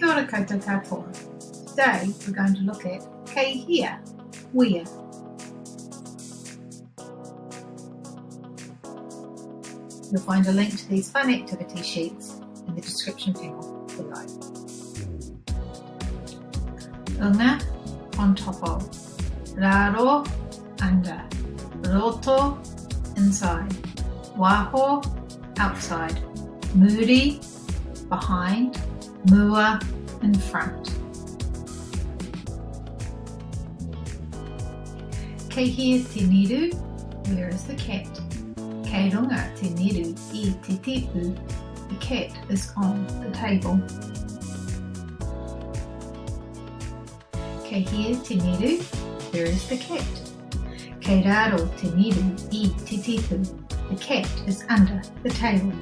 Kia ora koutou katoa. Today we're going to look at kei hea, where. You'll find a link to these fun activity sheets in the description panel below. Runga, on top of. Raro, under. Roto, inside. Waho, outside. Muri, behind. Mua, in front. Kei hea te niru? Where is the cat? Kei runga te niru i te tēpu. The cat is on the table. Kei hea te niru? Where is the cat? Kei raro te niru i te tēpu. The cat is under the table.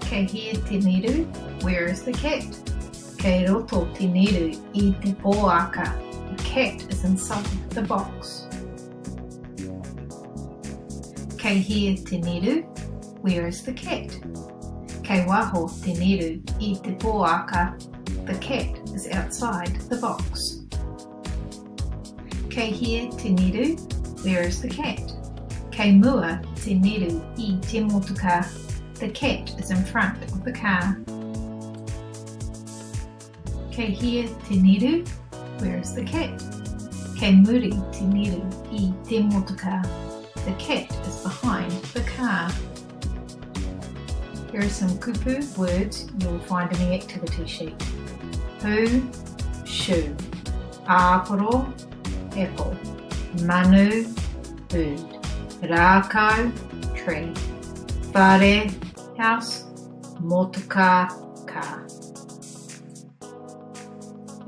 Kei hea te niru? Where is the cat? Kei roto te niru i te pōaka. The cat is inside the box. Kei hea te niru? Where is the cat? Kei waho te niru i te pōaka. The cat is outside the box. Kei hea te niru? Where is the cat? Kei mua te niru i te motukā. The cat is in front of the car. Kei hea te niru? Where is the cat? Kei muri te niru i te motukā. The cat is behind the car. Here are some kupu words you will find in the activity sheet. Who, shoe. Āporo, apple. Manu, bird. Rākau, tree. Whare, house. Motukā, car.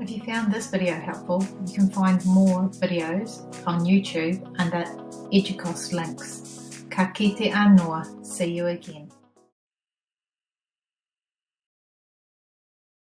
If you found this video helpful, you can find more videos on YouTube under Educost links. Ka kite anō, see you again.